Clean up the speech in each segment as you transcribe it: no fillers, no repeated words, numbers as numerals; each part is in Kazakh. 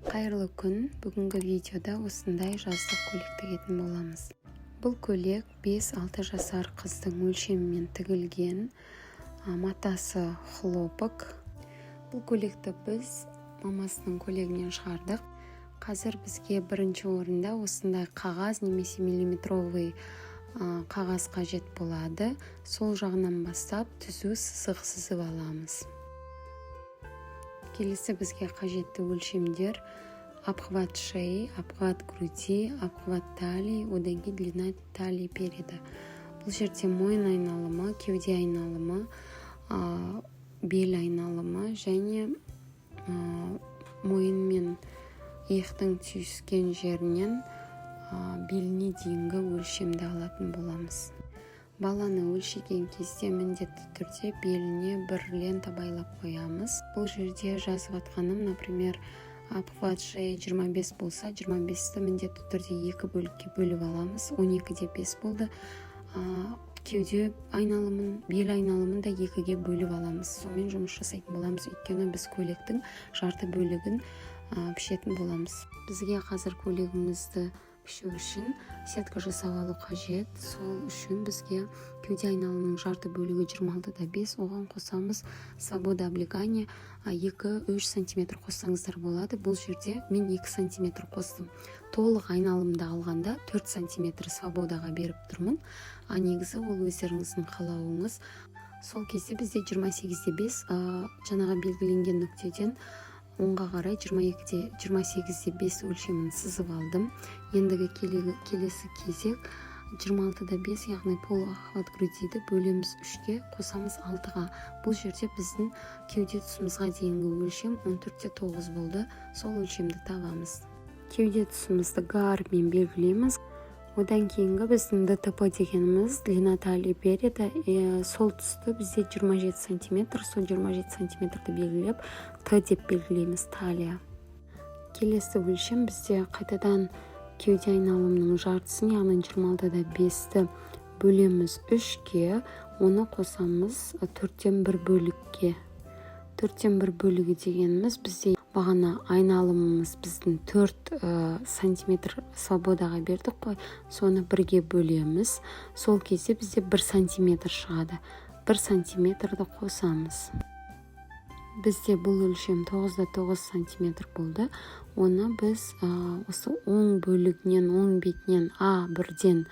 Қайырлы күн! Бүгінгі видеода осындай жаздық көйлек тігетін боламыз. Бұл көйлек 5-6 жасар қыздың өлшемімен тігілген, матасы хлопок. Бұл көйлекті біз мамасының көйлегінен шығардық. Қазір бізге бірінші орында осындай қағаз немесе миллиметровый қағаз қажет болады. Сол жағынан бастап түзу сызық сызып аламыз. Келесі бізге қажетті өлшемдер: обхват шеи, обхват груди, обхват талии, одан кейін длина талии переда. Бұл жерде мойын айналымы, кеуде айналымы, бел айналымы және мойын мен иықтың түйіскен жерінен беліне дейінгі өлшемді алатын боламыз. Баланы өлшеген кезде міндетті түрде беліне бір лента байлап қоямыз. Бұл жерде жазып жатқаным, например, обхват шеи 25 болса, 25-ті міндетті түрде екі бөлікке бөліп аламыз, 12-де 5 болды. Кеуде айналымын, бел айналымын да екіге бөліп аламыз. Сонымен жұмыс жасайтын боламыз, өйткені біз көйлектің жарты бөлігін пішетін боламыз. Бізге қазір көйлегімізді пішу үшін сетка жасап алу қажет. Сол үшін бізге кеуде айналымының жарты бөлігі 26-да 5, оған қосамыз свобода облегания 2-3 сантиметр қоссаңыздар болады. Бұл жерде мен 2 сантиметр қостым. Толық айналымды алғанда 4 сантиметр свободаға беріп тұрмын, а негізі ол өздеріңіздің қалауыңыз. Сол кезде бізде 28-де 5, жаңағы белгіленген нүктеден оңға қарай 22-де 28-де 5 өлшемін сызып алдым. Ендігі келесі кезек 26-да 5, яғни полуохват грудиді бөлеміз үшке, қосамыз алтыға. Бұл жерде біздің кеуде тұсымызға дейінгі өлшем 14-те 9 болды. Сол өлшемді табамыз. Кеуде тұсымызды Г әрпімен белгілейміз. Одан кейінгі біздің ДТП дегеніміз длина талии переда. Сол тұсты бізде 27 сантиметр. Сол 27 сантиметрді белгілеп, Т деп белгілейміз, талия. Келесі өлшем бізде қайтадан кеуде айналымының жартысын, яғни 26-да 5-ті бөлеміз үшке, оны қосамыз төрттен бір бөлікке. Төрттен бір бөлігі дегеніміз, бізде бағана айналымымыз біздің 4 сантиметр свободаға бердік қой, соны бірге бөлеміз. Сол кезде бізде 1 сантиметр шығады. 1 сантиметрді қосамыз. Бізде бұл өлшем 9-да 9 сантиметр болды. Оны біз осы оң бөлігінен, оң бетінен, а бірден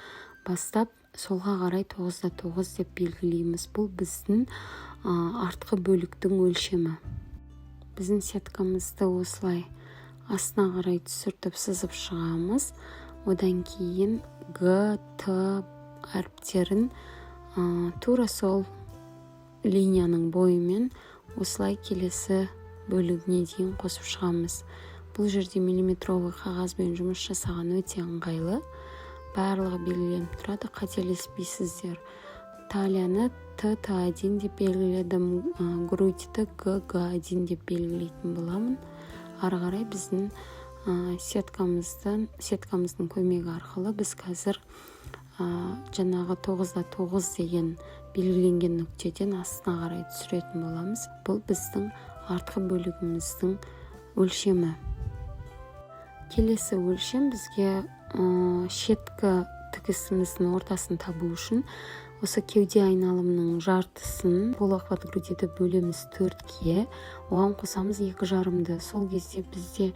бастап солға қарай 9-да 9 деп белгілейміз. Бұл біздің артқы бөліктің өлшемі. Біздің сеткамызды осылай астына қарай түсіртіп сызып шығамыз. Одан кейін Г, Т әріптерін тура сол линияның бойымен осылай келесі бөлігіне дейін қосып шығамыз. Бұл жерде миллиметровый қағазбен жұмыс жасаған өте ыңғайлы, барлығы белгіленіп тұрады, қателеспейсіздер. Талияны Т, Т1 деп белгіледім, грудьті Г, Г1 деп белгілейтін боламын. Ары қарай біздің сеткамыздың көмегі арқылы біз қазір жаңағы 9-да 9 деген белгіленген нүктеден астына қарай түсіретін боламыз. Бұл біздің артқы бөлігіміздің өлшемі. Келесі өлшем бізге шеткі тігісіміздің ортасын табу үшін осы кеуде айналымының жартысын, полуохват грудиді бөлеміз төртке, оған қосамыз екі жарымды. Сол кезде бізде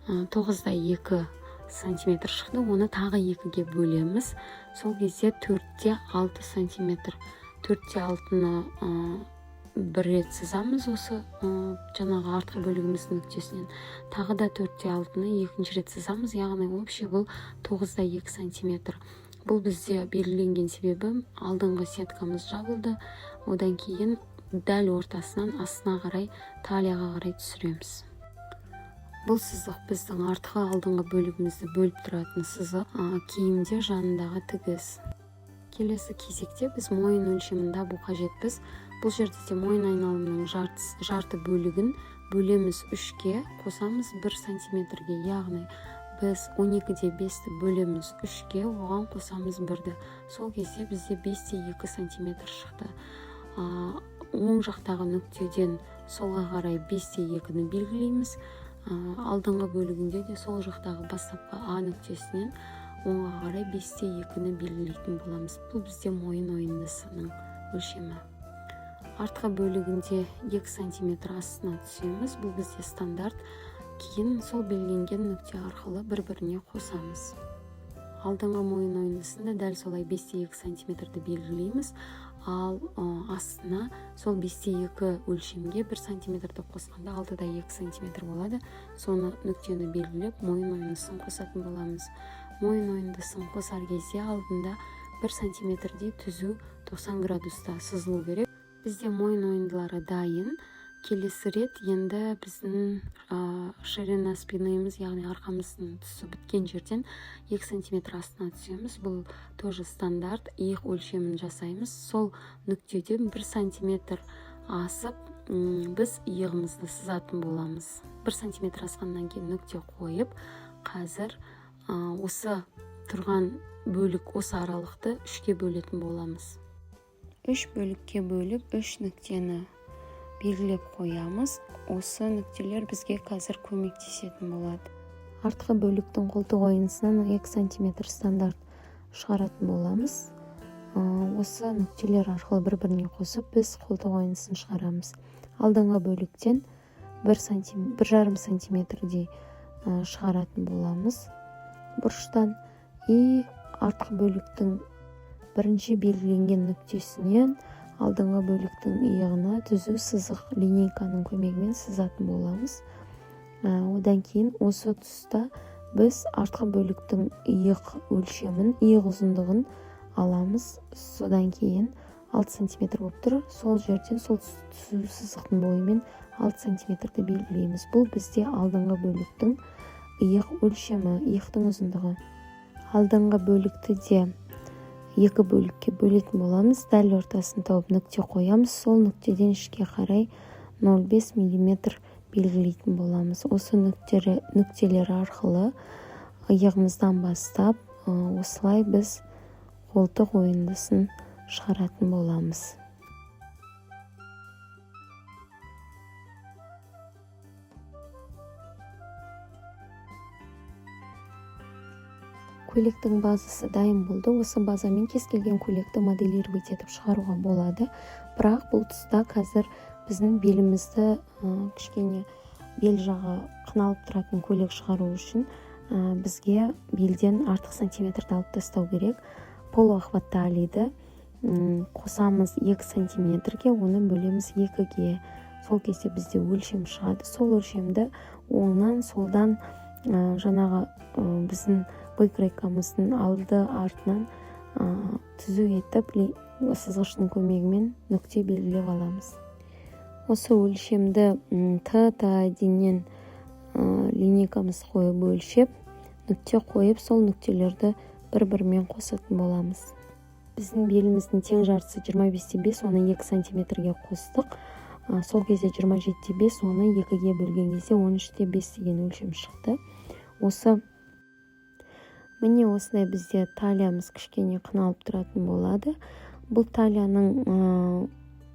9-да 2 сантиметр шықты. Оны тағы екіге бөлеміз, сол кезде 4-те 6 сантиметр. 4-те 6-ны бір рет сызамыз осы жаңағы артқы бөлігіміздің нүктесінен, тағы да 4-те 6-ны екінші рет сызамыз, яғни общий бұл 9-да 2 сантиметр. Бұл бізде белгіленген себебі алдыңғы сеткамыз жабылды. Одан кейін дәл ортасынан астына қарай, талияға қарай түсіреміз. Бұл сызық біздің артқы, алдыңғы бөлігімізді бөліп тұратын сызық, киімде жанындағы тігіс. Келесі кезекте біз мойын өлшемін табу қажетпіз. Бұл жерде де мойын айналымының жарты бөлігін бөлеміз үшке, қосамыз 1 сантиметрге, яғни біз 12-де 5-ті бөлеміз үшке, оған қосамыз бірді. Сол кезде бізде 5-те 2 сантиметр шықты. Оң жақтағы нүктеден солға қарай 5-те 2-ні белгілейміз. Алдыңғы бөлігінде де сол жақтағы бастапқы А нүктесінен оңға қарай 5,2-ні белгілейтін боламыз. Бұл бізде мойын ойындысының өлшемі. Артқы бөлігінде 2 сантиметр астына түсеміз. Бұл бізде стандарт. Кейін сол белгіленген нүкте арқылы бір-біріне қосамыз. Алдыңғы мойын ойындысында дәл солай 5,2 сантиметрді белгілейміз. Ал астына сол 5,2 өлшемге 1 сантиметрді қосқанда 6,2 сантиметр болады. Соны нүктені белгілеп, мойын ойындысын қосатын боламыз. Мойын ойындысын қосар кезде алдында 1 сантиметрдей түзу 90 градуста сызылу керек. Бізде мойын ойындылары дайын. Келесі рет енді біздің ширина спинымыз, яғни арқамыздың тұсы біткен жерден 2 сантиметр астына түсеміз. Бұл тоже стандарт, иық өлшемін жасаймыз. Сол нүктеден 1 сантиметр асып, біз иығымызды сызатын боламыз. 1 сантиметр асқаннан кейін нүкте қойып, қазір осы тұрған бөлік, осы аралықты 3-ке бөлетін боламыз. 3 бөлікке бөліп, 3 нүктені белгілеп қоямыз. Осы нүктелер бізге қазір көмектесетін болады. Артқы бөліктің қолтық ойындысынан 2 сантиметр стандарт шығаратын боламыз. Осы нүктелер арқылы бір-біріне қосып, біз қолтық ойындысын шығарамыз. Алдыңғы бөліктен бір жарым сантиметрдей шығаратын боламыз бұрыштан. И артқы бөліктің бірінші белгіленген нүктесінен алдыңғы бөліктің иығына түзу сызық линейканың көмегімен сызатын боламыз. Одан кейін осы тұста біз артқы бөліктің иық өлшемін, иық ұзындығын аламыз. Содан кейін 6 сантиметр болып тұр. Сол жерден сол түзу сызықтың бойымен 6 сантиметрді белгілейміз. Бұл бізде алдыңғы бөліктің иық өлшемі, иықтың ұзындығы. Алдыңғы бөлікті де екі бөлікке бөлетін боламыз. Дәл ортасын тауып нүкте қоямыз. Сол нүктеден ішке қарай 0,5 миллиметр белгілейтін боламыз. Осы нүктелер арқылы иығымыздан бастап, осылай біз қолтық ойындысын шығаратын боламыз. Көйлектің базасы дайын болды. Осы базамен кез келген көйлекті моделировать етіп шығаруға болады. Бірақ бұл тұста қазір біздің белімізді, кішкене бел жағы қыналып тұратын көйлек шығару үшін, бізге белден артық сантиметрді алып тастау керек. Полуохват талиді, қосамыз 2 сантиметрге, оны бөлеміз 2-ге. Сол кезде бізде өлшем шығады. Сол өлшемді оңнан солдан, жаңағы, біздің выкройкамыздың алды артынан, түзу етіп сызғыштың көмегімен нүкте белгілеп аламыз. Осы өлшемді, Т, Т одиннен, линейкамыз қойып өлшеп, нүкте қойып, сол нүктелерді бір-бірімен қосатын боламыз. Біздің беліміздің тең жартысы жиырма бес те бес, оны екі сантиметрге қостық. Сол кезде жиырма жеті те бес, оны екіге бөлген кезде он үш те бес деген өлшем шықты. Міне осындай бізде талиямыз кішкене қыналып тұратын болады. Бұл талияның,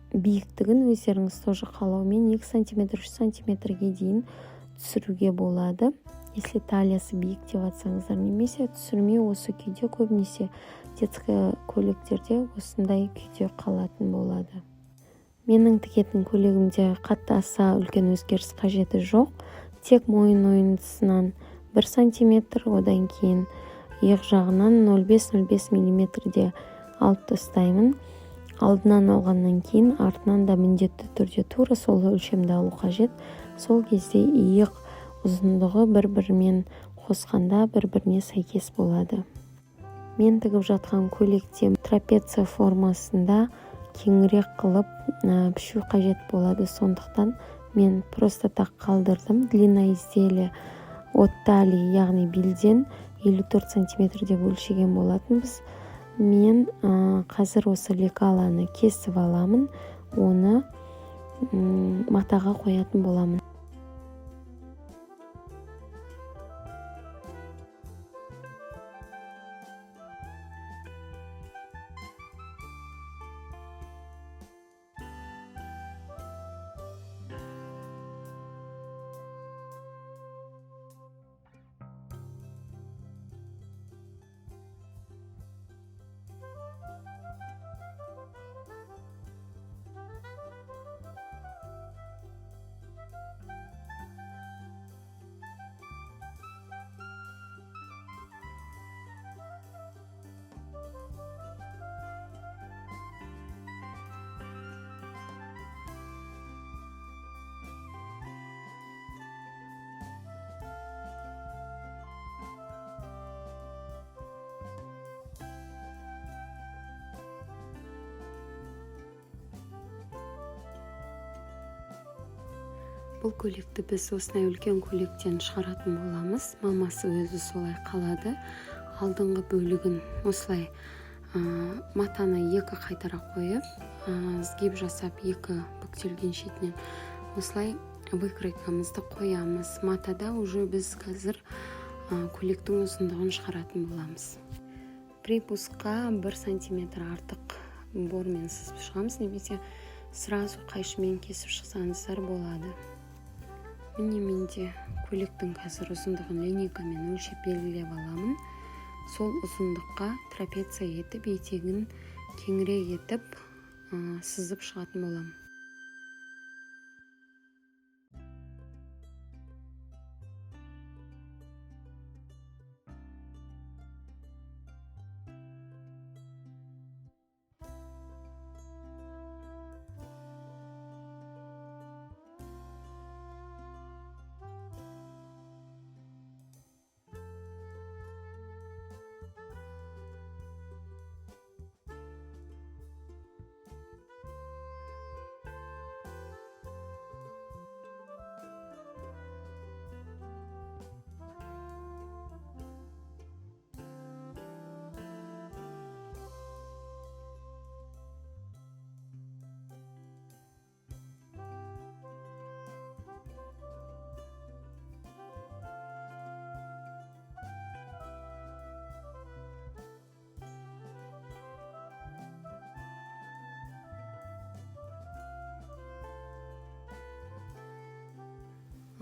биіктігін өздеріңіз тоже қалаумен екі сантиметр, үш сантиметрге дейін түсіруге болады. Если талиясы биік деп жатсаңыздар, немесе түсірмей осы күйде, көбінесе детский көйлектерде осындай күйде қалатын болады. Менің тігетін көйлегімде қатты аса үлкен өзгеріс қажеті жоқ. Тек мойын ойындысынан бір сантиметр, одан кейін иық жағынан нөл бес, нөл бес миллиметрде алып тастаймын. Алдынан алғаннан кейін артынан да міндетті түрде тура сол өлшемді алу қажет. Сол кезде иық ұзындығы бір-бірімен қосқанда бір-біріне сәйкес болады. Мен тігіп жатқан көйлекте трапеция формасында кеңірек қылып, пішу қажет болады. Сондықтан мен просто так қалдырдым. Длина изделия от талии, яғни белден елу төрт сантиметр деп өлшеген болатынбыз. Мен, қазір осы лекаланы кесіп аламын, оны, матаға қоятын боламын. Бұл көйлекті біз осындай үлкен көйлектен шығаратын боламыз. Мамасы өзі солай қалады. Алдыңғы бөлігін осылай матаны екі қайтара қойып, сгиб жасап, екі бүктелген шетінен осылай выкройкамызды қоямыз. Матада уже біз қазір көйлектің ұзындығын шығаратын боламыз. Припускқа 1 сантиметр артық бормен сызып шығамыз немесе сразу қайшымен кесіп шықсаңыздар болады. Міне, менде көйлектің қазір ұзындығын линейкамен өлшеп, белгілеп аламын. Сол ұзындыққа трапеция етіп, етегін кеңірек етіп сызып шығатын боламын.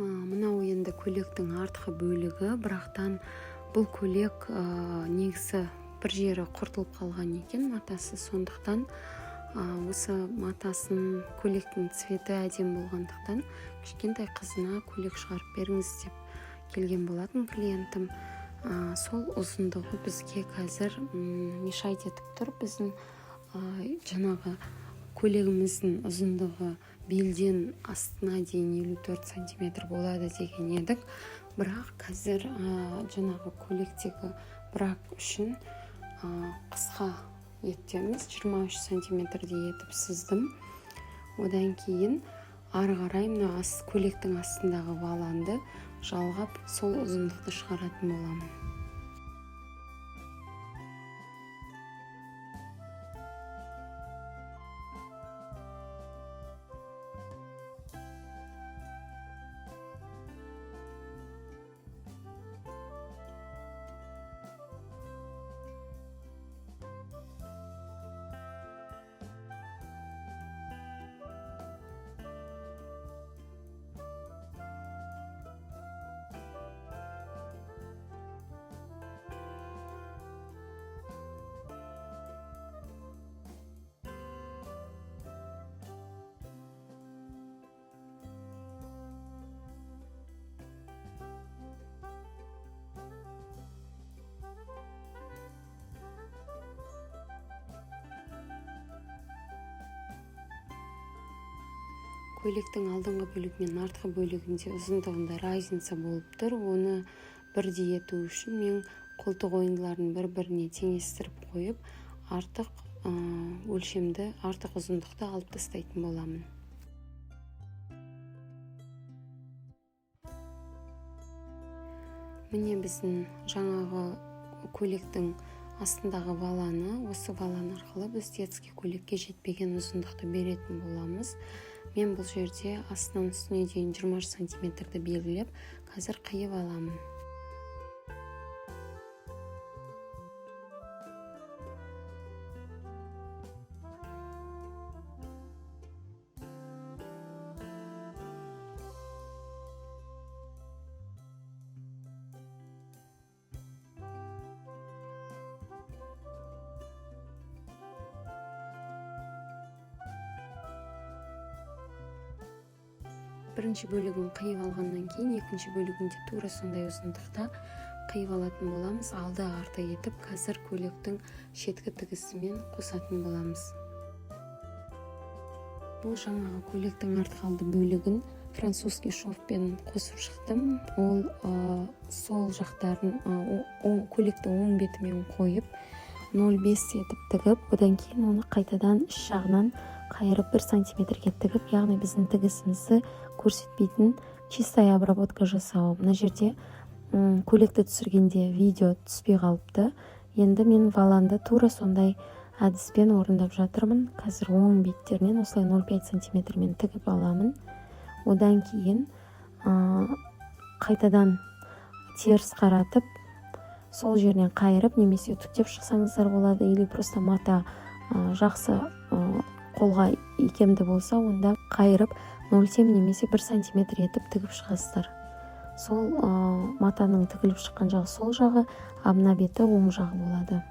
Мынау енді көйлектің артқы бөлігі. Бірақтан бұл көйлек негізі бір жері құртылып қалған екен матасы. Сондықтан осы матасын, көйлектің цветі әдемі болғандықтан, кішкентай қызына көйлек шығарып беріңіз деп келген болатын клиентім. Сол ұзындығы бізге қазір мешать етіп тұр. Біздің жаңағы көйлегіміздің ұзындығы белден астына дейін 54 сантиметр болады деген едік. Бірақ қазір жаңағы көйлектегі брак үшін қысқа етеміз, 23 сантиметрдей етіп сыздым. Одан кейін ары қарай мына көйлектің астындағы воланды жалғап, сол ұзындықты шығаратын боламын. Көйлектің алдыңғы бөлігі мен артқы бөлігінде ұзындығында разница болып тұр. Оны бірдей ету үшін мен қолтық ойындыларын бір біріне теңестіріп қойып, артық өлшемді, артық ұзындықты алып тастайтын боламын. Міне, біздің жаңағы көйлектің астындағы воланы, осы волан арқылы біз детский көйлекке жетпеген ұзындықты беретін боламыз. Мен бұл жерде астынан үстіне дейін 23 сантиметрді белгілеп, қазір қиып аламын. Бірінші бөлігін қиып алғаннан кейін екінші бөлігінде тура сондай ұзындықта қиып алатын боламыз. Алды арты етіп, қазір көйлектің шеткі тігісімен қосатын боламыз. Бұл жаңағы көйлектің артқы алды бөлігін французский шовпен қосып шықтым. Ол сол жақтарын көйлекті оң бетімен қойып, 0,5 етіп тігіп, одан кейін оны қайтадан іш жағынан қайырып, 1 сантиметрге тігіп, яғни біздің тігісімізді Көрсетпейтін чистая обработка жасау. Мына жерде көйлекті түсіргенде видео түспей қалыпты. Енді мен воланды тура сондай әдіспен орындап жатырмын. Қазір оң беттерінен осылай 0,5 сантиметрмен тігіп аламын. Одан кейін қайтадан теріс қаратып, сол жерінен қайырып немесе үтіктеп шықсаңыздар болады, или просто мата жақсы, қолға икемді болса, онда қайырып 0,7 немесе 1 сантиметр етіп тігіп шығасыздар. Сол матаның тігіліп шыққан жағы сол жағы, а мына беті оң жағы болады.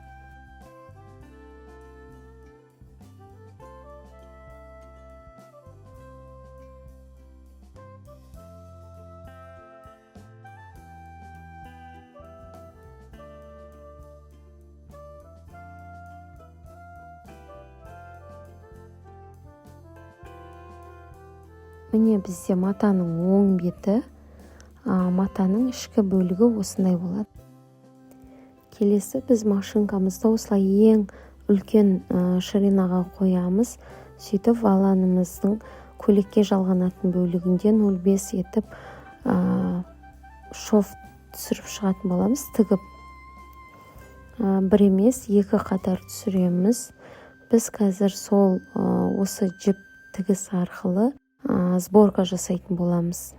Міне, бізде матаның оң беті, матаның ішкі бөлігі осындай болады. Келесі біз машинкамызды осылай ең үлкен ширинаға қоямыз. Сөйтіп, воланымыздың көйлекке жалғанатын бөлігінде 0,5 етіп шов түсіріп шығатын боламыз. Тігіп, бір емес, екі қатар түсіреміз. Біз қазір сол осы жіп тігіс арқылы сборка жасайтын боламыз.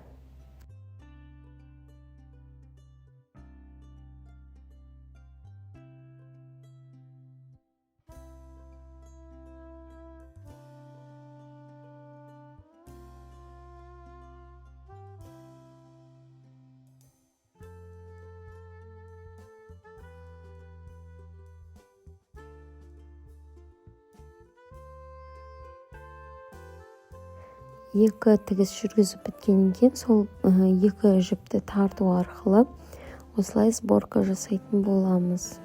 Екі тігіс жүргізіп біткеннен кейін, сол екі жіпті тарту арқылы осылай сборка жасайтын боламыз.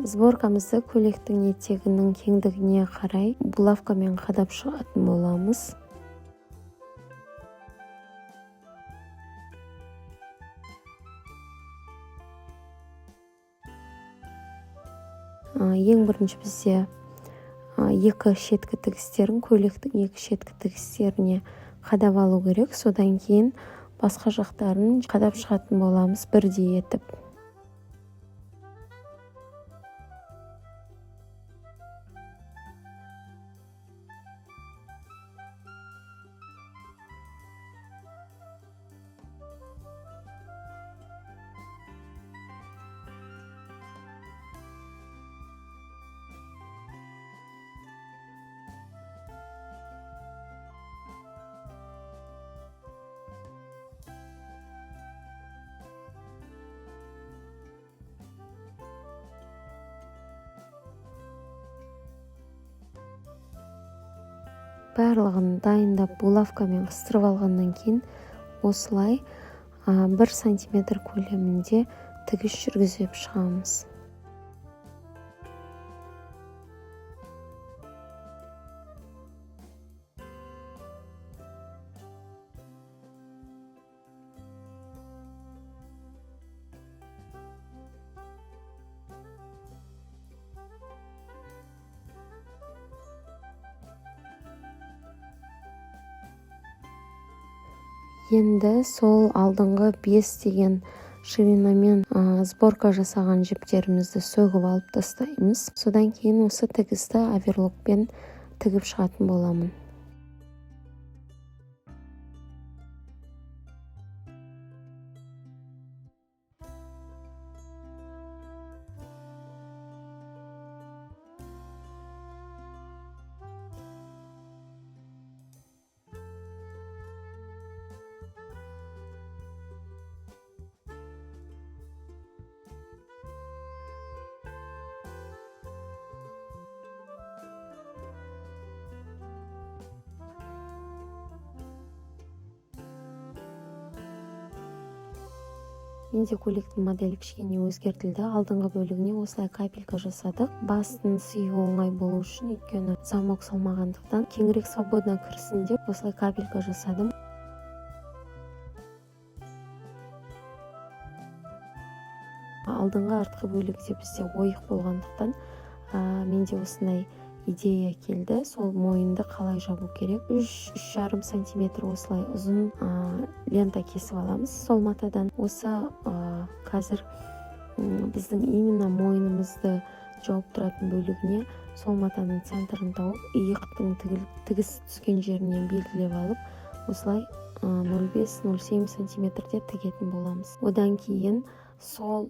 Сборкамызды көйлектің етегінің кеңдігіне қарай булавкамен қадап шығатын боламыз. Ең бірінші бізде екі шеткі тігістерін, көйлектің екі шеткі тігістеріне қадап алу керек. Содан кейін басқа жақтарын қадап шығатын боламыз бірдей етіп. Барлығын дайындап, булавкамен қыстырып алғаннан кейін, осылай 1 сантиметр көлемінде тігіс жүргізіп шығамыз. Енді сол алдыңғы 5 деген ширинамен сборка жасаған жіптерімізді сөгіп алып тастаймыз. Содан кейін осы тігісті оверлокпен тігіп шығатын боламын. Менде көйлектің моделі кішкене өзгертілді. Алдыңғы бөлігіне осылай капелька жасадық. Бастың сыюы оңай болу үшін, өйткені замок салмағандықтан кеңірек свободно кірсін деп осылай капелька жасадым. Алдыңғы артқы бөлігінде бізде ойық болғандықтан менде осындай идея келді. Сол мойынды қалай жабу керек? 3-3,5 сантиметр осылай ұзын лента кесіп аламыз сол матадан. Осы қазір біздің именно мойнымызды жауып тұратын бөлігіне сол матаның центрін тауып, иықтың тігіс түскен жерінен белгілеп алып, осылай 0,5-0,7 сантиметрде тігетін боламыз. Одан кейін сол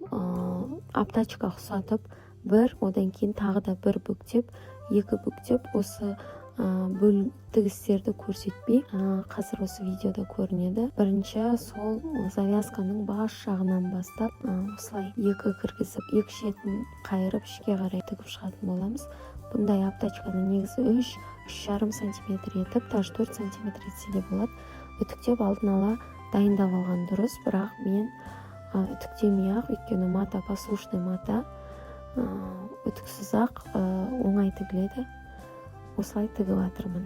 обтачка ұқсатып бір, одан кейін тағы да бір бүктеп, екі бүктеп, осы тігістерді көрсетпей, қазір осы видеода көрінеді. Бірінші сол завязканың бас жағынан бастап, осылай екі кіргізіп, екі шетін қайырып ішке қарай тігіп шығатын боламыз. Бұндай обтачканы негізі 3-3,5 сантиметр етіп, даже 4 сантиметр етсе де болады. Үтіктеп алдын ала дайындап алған дұрыс, бірақ мен үтіктемей ақ, өйткені мата послушный мата, үтіксіз ақ оңай тігіледі, осылай тігіп жатырмын.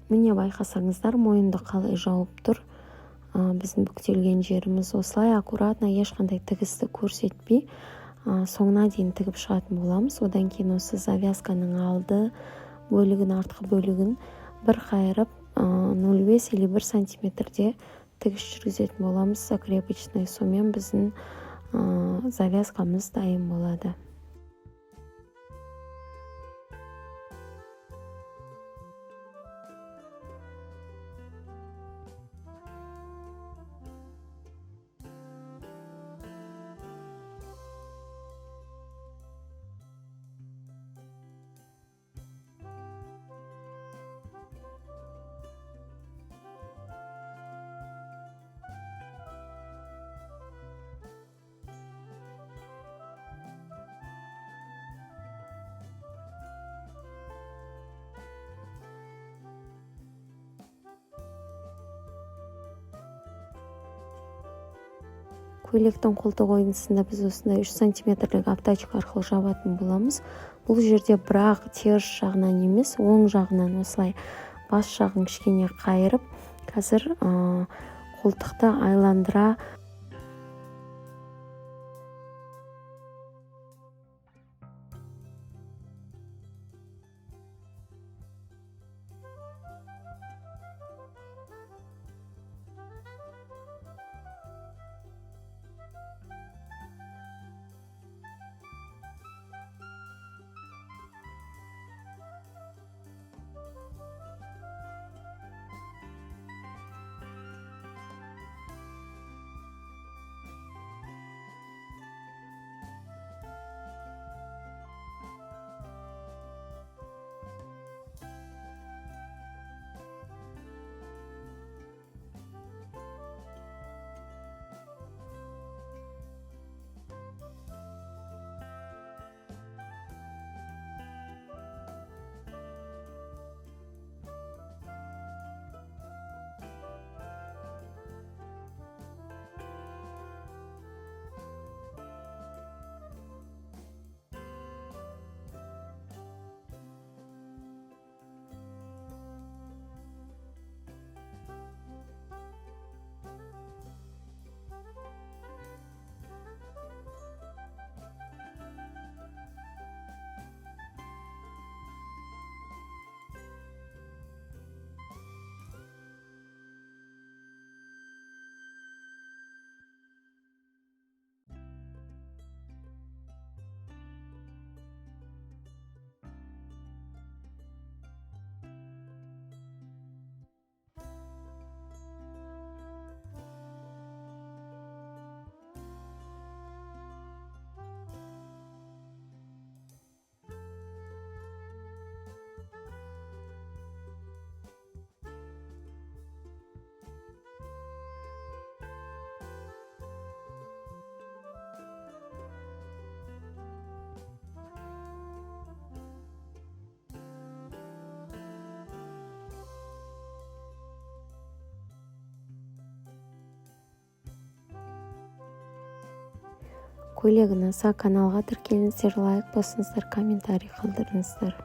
Міне, байқасаңыздар, мойынды қалай жауып тұр біздің бүктелген жеріміз. Осылай аккуратно, ешқандай тігісті көрсетпей, соңына дейін тігіп шығатын боламыз. Одан кейін осы завязканың алды бөлігін, артқы бөлігін бір қайырып, 0,5 или 1 сантиметрде тігіс жүргізетін боламыз закрепочный. Сонымен біздің завязкамыз дайын болады. Көйлектің қолтық ойындысында біз осындай 3 сантиметрлік обтачка арқылы жабатын боламыз. Бұл жерде бірақ теріс жағынан емес, оң жағынан осылай бас жағын кішкене қайырып, қазір қолтықты айландыра Көйлек ұнаса, каналға тіркеліңіздер, лайк басыңыздар, комментарий қалдырыңыздар.